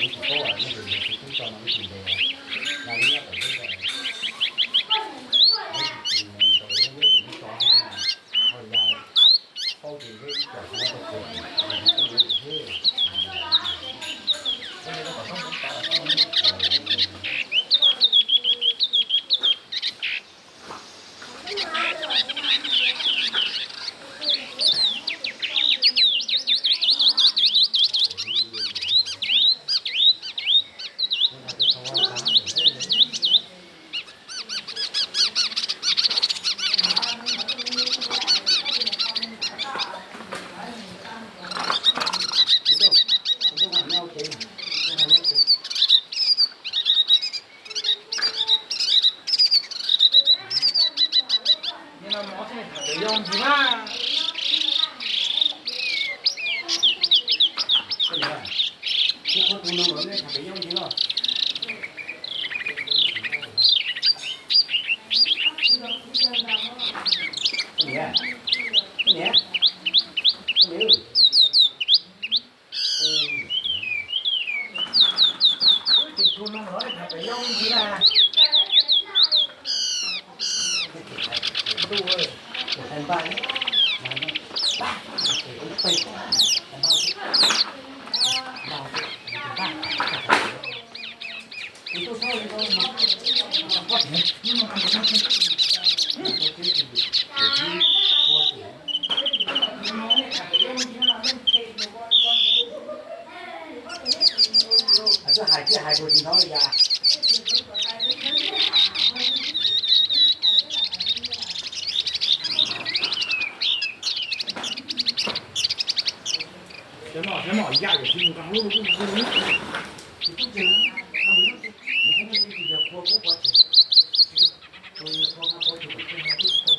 Kuv tsis paub, nej tus ntawd tsis tub tso no ib tug ntawd, ya li nyob tom zeb ntawd, neb tsis tsis tau zeb ntawd tus neb tso, ho ya paub ces zeb ib co xwb tau kua tim, nws tub ntawd xwb. Kuv qhov tus no los nej tham pem yooj yim los? Koj niam, koj niam, koj niam. Tus no los nej tham pem yooj yim na. Ntuj, tus hais npaj, npaj, npaj. Twb hais thiaj hais puas tsis hnov li cas. Cov no, cov no yaj yam tsis mus nqa lub, tsis tub tseg, nws tsis yog qhua kuv pov tseg, qhua nqa pov tseg kom tseg no twb tsis tau.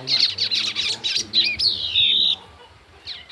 Tab yog tus tus tab yog tus tus tus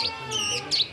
tus tus